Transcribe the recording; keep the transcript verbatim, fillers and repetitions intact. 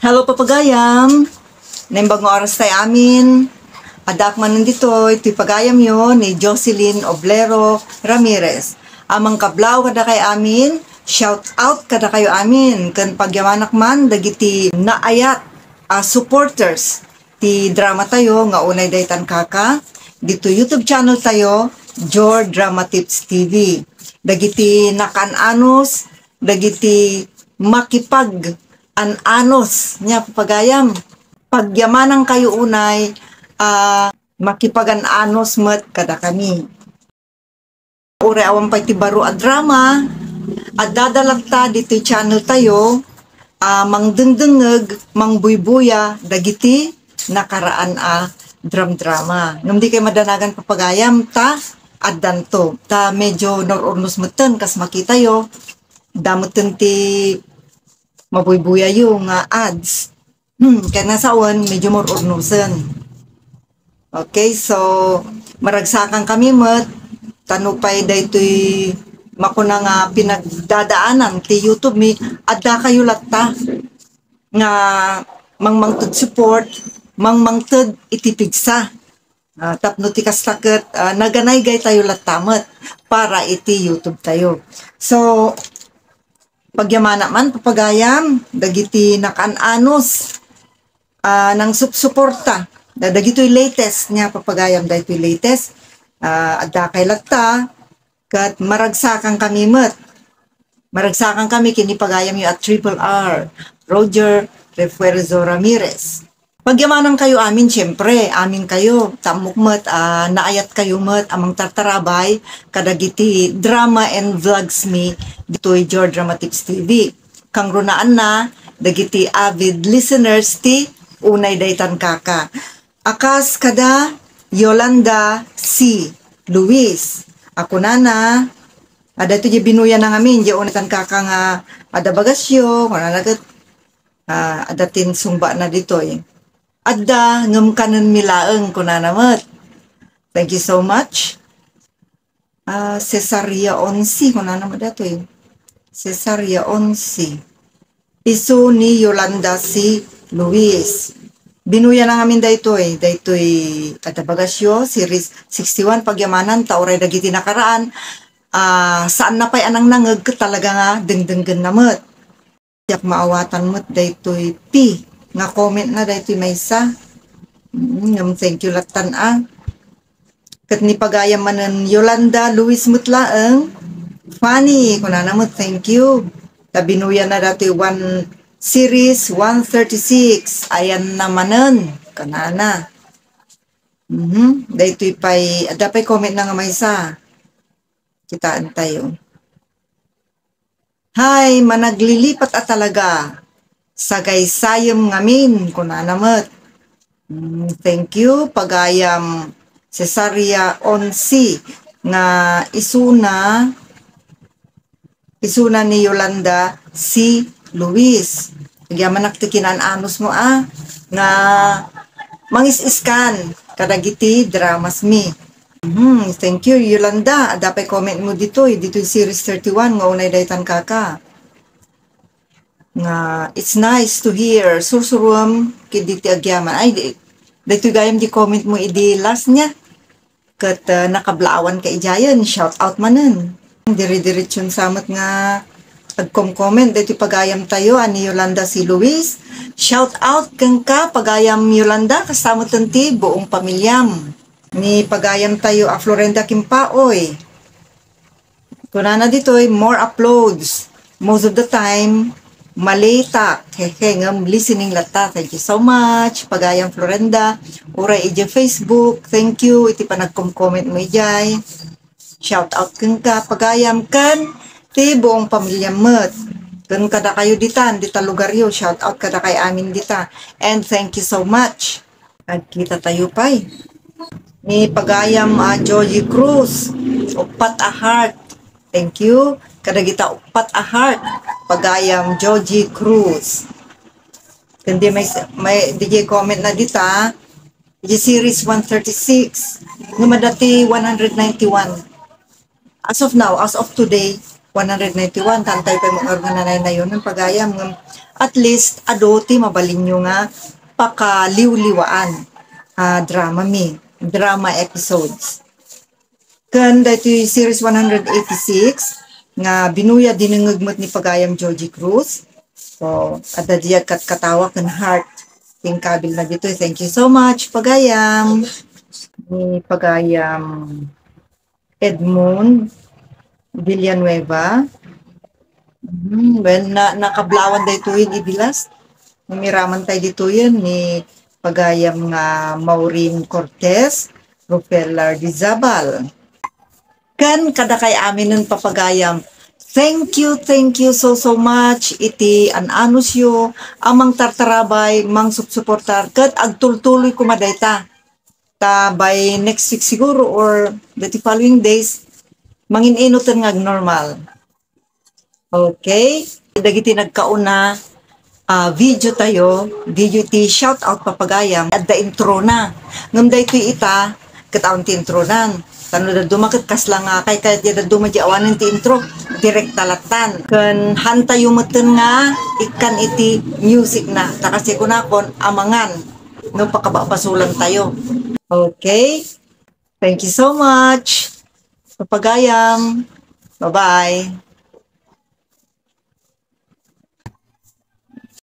Hello, papagayam. Naimbag nga oras tay amin. Addaak manen ditoy, ti pagayamyo ni Jocelyn Oblero Ramirez. Amang kablaw kadakay amin, shout out kadakayo amin. Ken pagyamanak man dagiti naayat a supporters ti drama tayo nga unay daytan kaka dito YouTube channel tayo, Jor Drama Tips T V. Dagiti nakan-anos, dagiti makipag-an-anos nia papagayam. Pagyamanan kayo unay a makipagan-anos met kadakami. Uray awan pay ti baro a drama, adda da latta ditoy channel tayo a mangdengdengngeg, mangbuybuya dagiti nakaraan a dramdrama. Ngem di kay madanagan papagayam ta addanto. Ta medyo nor-urnos metten kas makitayo. Dametten ti mabuybuyayo nga ads. Hmm, kaya nasaon, medyo mor-urnosen. Okay, so maragsakan kami met, tano pay daytoy makuna nga pinagdadaanan ti YouTube mi, adda kayo latta nga mangmangted support, mangmangted iti pigsa. Ah, tapno ti kasta ket, ah, naganaygay tayo latta met para iti YouTube tayo. So, pagyamana man, papagayam, dagiti nakan-anos, ah, nang supsuporta, da-, dagitoy latest nia papagayam, dagitoy latest, ah, adda kay latta, ket maragsakan kami met. Maragsakan kami ken ni pagayamyo a Triple R, Roger Refuerzo Ramirez. Pagyamanan kayo amin, siyempre, amin kayo. Tammok met, ah, naayat kayo met a mangtartarabay kadagiti drama and vlogs mi ditoy Jor Drama Tips T V. Kangrunaanna, dagiti avid listeners ti unay daytan kaka. Akas kada Yolanda C. Luis. A kunana, adda ito di binuya na ngamin, di unay tan kaka nga adda bagasyo, kunana ket, ah, adda tin sungbana ditoy. Adda, ngem kanenmi laeng, kunana met. Thank you so much. Ah, Cesaria Onsi, kunana met datoy. Cesaria Onsi. Isu ni Yolanda C. Luis. Binuya na ngamin daytoy, daytoy adda bagasyo, series sixty-one, pagyamanan, ta uray dagiti nakaraan, ah, saan na pay a nangnangeg ket talaga nga dengdenggen na met. Diak maawatan met daytoy P nga comment na daytoy maysa. Mm, ngem thank you lattan a. Ket ni pagayam manen Yolanda Luis met laeng. Funny, kunana met, thank you. Ta binuya na datoy one series one thirty-six. Ayan na manen, kunana. Mhm, daytoy pay, adda pay comment na nga maysa. Kitaan tayo. Hay, managlilipat a talaga. Sagaysayem ngamin, kunana met. Mm, thank you, pagayam Cesaria Onsi, nga isuna, isuna ni Yolanda C. Luis. Agyamanak ti kinaan-anos mo a, nga mangis-iskan kadagiti dramas mi. Mhm, thank you, Yolanda. Adda pay comment mo ditoy, ditoy series thirty-one nga unay daytan kaka. Nga, it's nice to hear. Sursuruam, kidi ti agyaman. Ay, di, daytoy gayam di comment mo idi last nia. Ket, ah, nakablaawan ka idiayen. Shout out manen. Dire-diretson sa met nga agkom-comment daytoy pagayam tayo, a ni Yolanda C. Luis. Shout out kenka, pagayam Yolanda, kasta met ti buong pamilyam. Ni pagayam tayo a Florenda Kimpaoy. Kunana ditoy, more uploads. Most of the time, malitak. Hehe, ngem listening latta. Thank you so much. Pagayam Florenda, uray iti Facebook. Thank you iti panagkom-comment mo idiay. Shout out kenka, pagayam, ken ti buong pamilyam met. Ken kadakayo ditan, dita lugaryo, shout out kadakay amin dita. And thank you so much. Agkita tayo pay. Ni pagayam a Joji Cruz, uppat a heart. Thank you. Kadagita uppat a heart. Pagayam Joji Cruz. Kundi may, may, di comment na dita. Di series one thirty-six. Nga madati one hundred ninety-one. As of now, as of today, one hundred ninety-one, tantay pay mo nga nanay-nayon ng pagayam. Ngem at least, adu ti mabalinyo nga pakaliwliwaan. Ah, drama mi, drama episodes. Ken daytoy series one hundred eighty-six, nga binuya dinengngeg met ni pagayam Georgie Cruz. So, adda diay katkatawa ken heart. Tingkabil na ditoy. Thank you so much, pagayam. Ni pagayam Edmund Villanueva. Mhm, well, na, nakablawan daytoyen idi last. Namiraman tayo ditoyen ni pagayam nga Maureen Cortez, Rufel Lardizabal. Ken kadakay aminen papagayam, thank you, thank you so, so much iti an-anusyo a mangtartarabay, mangsupsuportar, ket agtultuloy koma dayta. Ta by next week siguro or the following days, mangin-inoten nga agnormal. Okay? Dagiti nagkauna, ah, video tayo, video ti shout out papagayam, adda intro na. Ngem daytoy ita, ket awan ti intro nan. Tano dadduma ket kasla nga kaykayat diay dadduma diay awanen ti intro, direkta lattan. Ken hantayo metten nga ikkan iti music na. Ta kasi kunakon, amangan no pakababasolan tayo. Okay? Thank you so much. Papagayam. Bye-bye.